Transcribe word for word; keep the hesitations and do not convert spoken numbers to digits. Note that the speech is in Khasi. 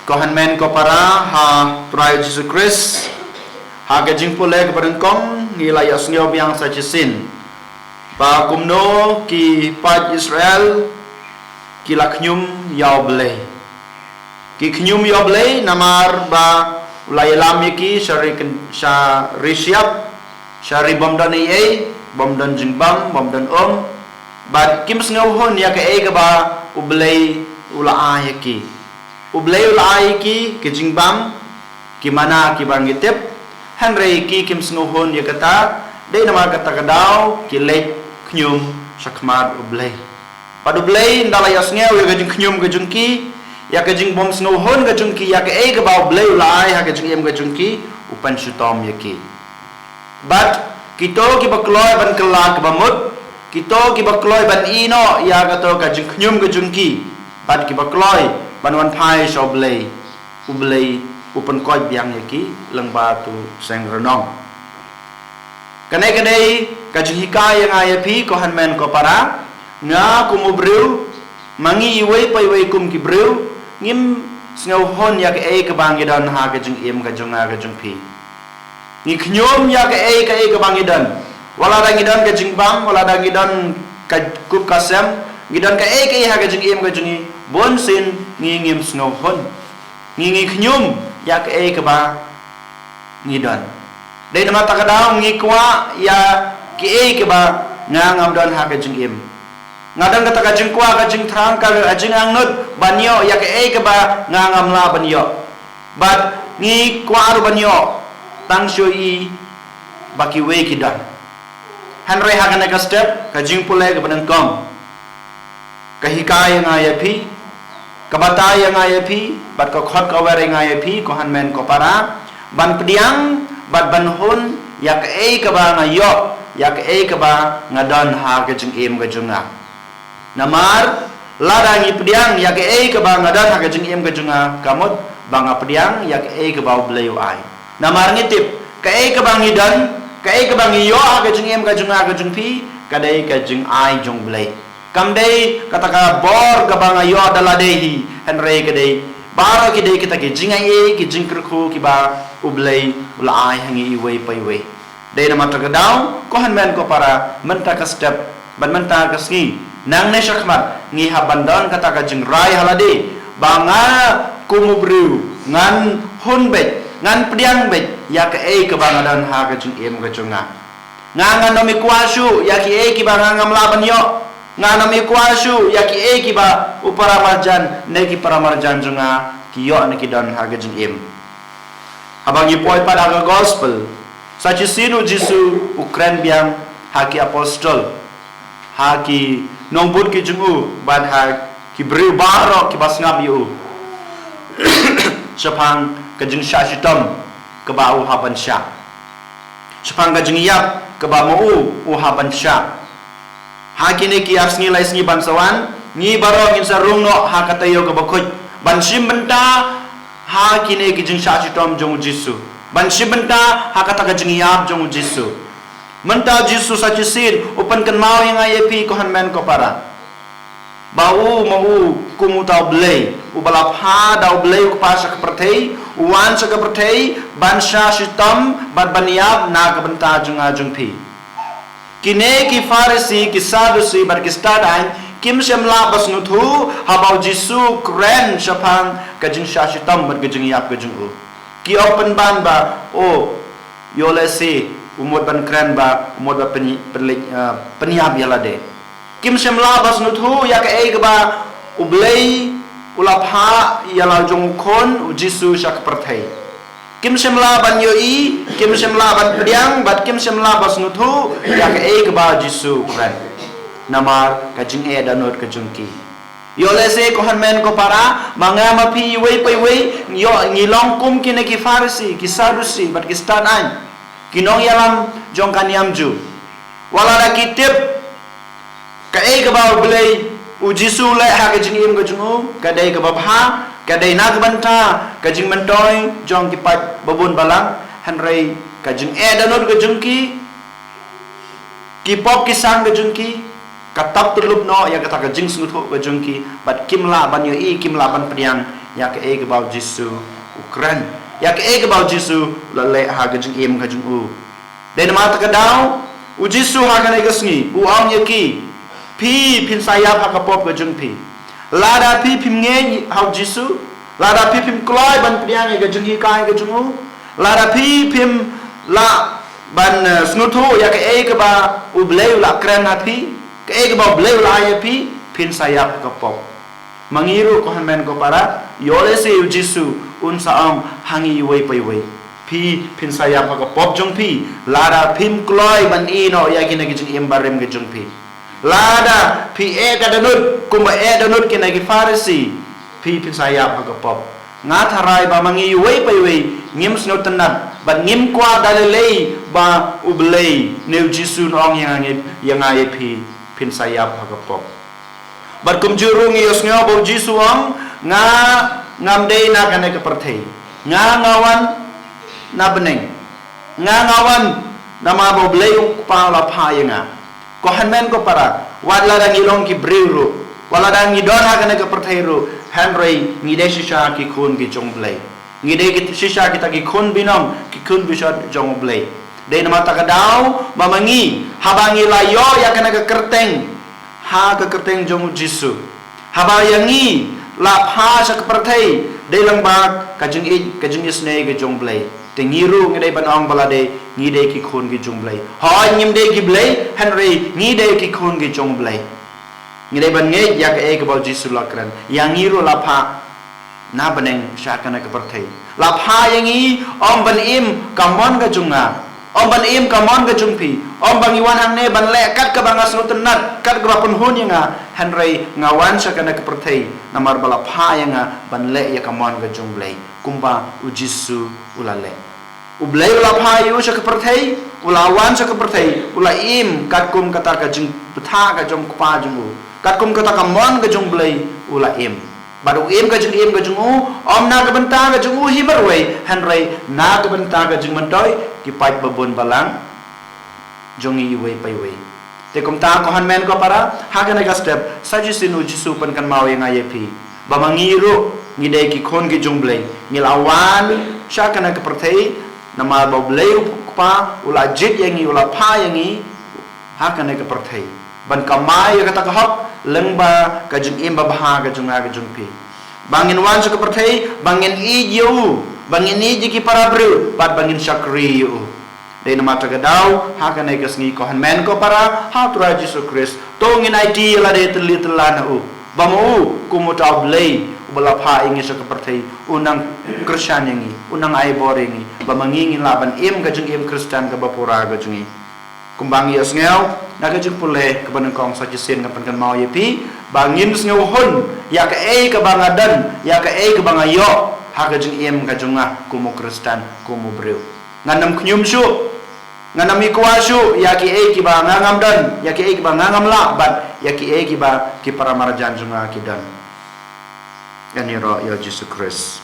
Ko hynmen ko para ha Trai Jisu Khrist, ha ka jingpule kaba nyngkong ngi la ïohsngew biang sa shisien ba kumno ki paid Israel ki la khñium ïa U Blei. Ki khñium ïa U Blei namar ba u la ïalam ïa ki sha ri kyn-, sha ri shyiap, sha ri bym don ei ei, bym don jingbam, bym don um. Bad kim sngewhun ïa kaei kaba U Blei u la ai ïa ki. U Blei u la ai ïa ki ki jingbam, ki mana kiba ngi tip. Hynrei ki kim sngewhun ïa kata, dei namar kata ka daw ki leit khñium sha khmat U Blei. Bad U Blei ynda la ïohsngew ïa ka jingkhñium ka jong ki, ïa ka jingbym sngewhun ka jong ki ïa kaei kaba U Blei u la ai ha ka jingim ka jong ki, u pynshitom ïa ki. Bad kito kiba kloi ban kylla kaba mut, kito kiba kloi ban ïehnoh ïa kato ka jingkhñium ka jong ki, bad kiba kloi ban wan phai sha U Blei, U Blei u pynkoit biang ïa ki lyngba uto u seng rnong. Kane ka dei ka jinghikai ïa nga ïa phi, ko hynmen ko para. Nga kum u briew, ma ngi iwei pa iwei kum ki briew, ngim sngewhun ïa kaei kaba ngi don ha ka jingim ka jong nga ka jong phi. Ngi khñium ïa kaei kaei kaba ngi don. Wat la da ngi don ka jingbam, wat la da ngi don ka kup ka sem, ngi don kaei kaei ha ka jingim ka jong ngi, bunsien ngi ngim sngewhun. Ngi ngi khñium ïa kaei kaba ngi don. Dei namar kata ka daw ngi kwah ïa kiei kiba nga ngam don ha ka jingim. Nga don kata ka jingkwah, ka jingthrang, ka jingangnud ban ïoh ïa kaei kaba nga ngam lah ban ïoh. Bad ngi kwah ruh ban ïoh tang shuh i ba kiwei ki don. Hynrei ha kane ka step, ka jingpule kaba nyngkong, ka hikai ïa nga ïa phi, ka batai ïa nga ïa phi, bad ka khot ka wer ïa nga ïa phi, ko hynmen ko para, ban pdiang bad ban hun ïa kaei kaba nga ïoh, ïa kaei kaba nga don ha ka jingim ka jong nga. Namar lada ngi pdiang ïa kaei kaba nga don ha ka jingim ka jong nga, ka mut ba nga pdiang ïa kaei kaba U Blei u ai. Namar ngi tip, kaei kaba ngi don, kaei kaba ngi ïoh ha ka jingim ka jong nga ka jong phi, ka dei ka jingai jong U Blei. Kam dei kata ka bor kaba nga ïoh da lade hi, hynrei ka dei baroh ki dei kita ki jingai ei, ki jingkyrkhu kiba U Blei u la ai ha ngi iwei pa iwei. Dei namar kata ka daw, ko hynmen ko para, mynta ka step, bad mynta ka sngi, nangne shakhmat, ngi hap ban don kata ka jingrai ha lade ba nga kum u briew ngan hun beit, ngan pdiang beit ïa kaei kaba nga don ha ka jingim ka jong nga. Nga ngan ym ïa kwah shuh ïa kiei kiba nga ngam lah ban ïoh. Nga ngan ym ïa kwah shuh ïa kiei kiba u para marjan ne ki para marjan jong nga ki ïoh ne ki don ha ka jingim. Haba ngi poi pat ha ka gospel, sa shisien u Jisu u kren biang ha ki apostol, ha ki nongbud ki jong u, bad ha ki briew baroh kiba sngap ïa u, shaphang ka jingshah shitom kaba u hap ban shah, shaphang ka jingïap kaba ma u u hap ban shah. Ha kine ki ar sngi lai sngi ban sa wan, ngi baroh ngin sa rung noh ha ka taïew kaba khuid ban shim bynta ha kine ki jingshah shitom jong u Jisu, ban shim bynta ha kata ka jingïap jong u Jisu. Mynta u Jisu sa shisien u pynkynmaw ïa nga ïa phi, ko hynmen ko para, ba u ma u kum uta u Blei uba la phah da u Blei u Kpa sha ka pyrthei, u wan sha ka pyrthei ban shah shitom bad ban ïap na ka bynta jong nga jong phi. Kine ki Pharisi, ki Sadusi bad ki Stad aiñ kim shym lah ba sngewthuh haba u Jisu u kren shaphang ka jingshah shitom bad ka jingïap ka jong u. Ki ong pynban ba, o, ïoh lehse u mut ban kren ba u mut ba pyn-, pynleit, eh, pynïap ïa lade. Kim shym lah ba sngewthuh ïa kaei kaba u Blei u la phah ïa la jong u Khun u Jisu sha ka pyrthei. Kim shym lah ban ïohi, kim shym lah ban pdiang, bad kim shym lah ba sngewthuh ïa kaei kaba u Jisu u kren. Namar ka jingeh dohnud ka jong ki. Ïoh lehse ko hynmen ko para, ma nga ma phi iwei pa iwei, ïoh ngi long kum kine ki Pharisi, ki Sadusi bad ki Stad aiñ, ki nongïalam jong ka niam Jiw. Wat la da ki tip kaei kaba u Blei u Jisu u leh ha ka jingim ka jong u, ka dei kaba bha, ka dei na ka bynta ka jingmyntoi jong ki paid babun balang, hynrei ka jingeh dohnud ka jong ki, ki pop ki sang ka jong ki, ka tap tyllup noh ïa kata ka jingsngewthuh ka jong ki, bad kim lah ban ïohi, kim lah ban pdiang ïa kaei kaba u Jisu u kren, ïa kaei kaba u Jisu u la leh ha ka jingim ka jong u. Dei namar kata ka daw, u Jisu ha kane ka sngi u ong ïa ki, phi phin sa ïap ha ka pop ka jong phi. Lada phi phim ngeit ha u Jisu, lada phi phim kloi ban pdiang ïa ka jinghikai ka jong u, lada phi phim lah ban, eh, sngewthuh ïa kaei kaba u Blei u la kren ha phi, kaei kaba u Blei u la ai ïa phi, phin sa ïap ha ka pop. Ma ngi ruh ko hynmen ko para, ïoh lehse u Jisu un sa ong ha ngi iwei pa iwei, phi phin sa ïap ha ka pop jong phi lada phim kloi ban ïehnoh ïa kine ki jingim barim ki jong phi. Lada phi eh ka dohnud kumba eh dohnud kine ki Pharisi, phi phin sa ïap ha ka pop. Nga tharai ba ma ngi iwei pa iwei ngim sngewtynnat bad ngim kwah da lei lei ba u Blei ne u Jisu un ong ïa nga, ïa nga ïa phi, phin sa ïap ha ka pop. Bad kumjuh ruh ngi ïohsngew ba u Jisu u ong, nga ngam dei na kane ka pyrthei. Nga nga wan na bneng. Nga nga wan namar ba u Blei u Kpa u la phah ïa nga. Ko hynmen ko para, wat lada ngi long ki briew ruh, wat lada ngi don ha kane ka pyrthei ruh, hynrei ngi dei shisha ki khun ki jong u Blei. Ngi dei ki shisha kita ki khun binong, ki khun bishop jong u Blei. Dei namar kata ka daw ba ma ngi, haba ngi la ïoh ïa kane ka kyrteng, ha ka kyrteng jong u Jisu, haba ïa ngi la phah sha ka pyrthei, dei lang bad ka jingïeit, ka jingisynei ka jong u Blei. Te ngi ruh ngi dei ban ong ba lade ngi dei ki khun ki jong u Blei. Hooid ngim dei ki blei, hynrei ngi dei ki khun ki jong u Blei. Ngi dei ban ngeit ïa kaei kaba u Jisu u la kren. Ïa ngi ruh la phah na bneng sha kane ka pyrthei. La phah ïa ngi ym ban im ka mon ka jong nga, ym ban im ka mon ka jong phi, ym ba ngi wan hangne ban leh kat kaba nga sngewtynnat, kat kaba pynhun ïa nga, hynrei nga wan sha kane ka pyrthei namar ba la phah ïa nga ban leh ïa ka mon ka jong u Blei, kumba u Jisu u la leh. U Blei u la phah ïa u sha ka pyrthei, u la wan sha ka pyrthei, u la im katkum kata ka jingbthah ka jong u Kpa jong u, katkum kata ka mon ka jong u Blei u la im. Bad u im ka jingim ka jong u, ym na ka bynta ka jong u hi marwei, hynrei na ka bynta ka jingmyntoi ki paid babun balang jong ngi iwei pa iwei. Te kumta ko hynmen ko para, ha kane ka step, sa shisien u Jisu u pynkynmaw ïa nga ïa phi ba ma ngi ruh ngi dei ki khun ki jong u Blei, ngi la wan sha kane ka pyrthei namar ba u Blei u Kpa u la jied ïa ngi, u la phah ïa ngi ha kane ka pyrthei ban kamai ïa kata ka hok lyngba ka jingim babha ka jong nga ka jong phi. Ba ngin wan sha ka pyrthei ba ngin ïeit ïa u, ba ngin ïeit ïa ki para briew, bad ba ngin shakri ïa u. Dei namar kata ka daw, ha kane ka sngi ko hynmen ko para ha u Trai Jisu Khrist, to ngin aiti ïa lade tylli tylla na u, ba ma u kum uta u Blei uba la phah ïa ngi sha ka pyrthei, u nang kyrshan ïa ngi, u nang ai bor ïa ngi, ba ma ngi ngin lah ban im ka jingim Khristan kaba pura ka jong ngi. Kumba ngi ïohsngew na ka jingpule kaba nyngkong, sa shisien nga pynkynmaw ïa phi ba ngin sngewhun ïa kaei kaba nga don, ïa kaei kaba nga ïoh ha ka jingim ka jong nga kum u Khristan, kum u briew. Ngan ym khñium shuh, ngan ym ïa kwah shuh ïa kiei kiba nga ngam don, ïa kiei kiba nga ngam lah, bad ïa kiei kiba ki para marjan jong nga ki don. Ngan ïaroh ïa u Jisu Khrist.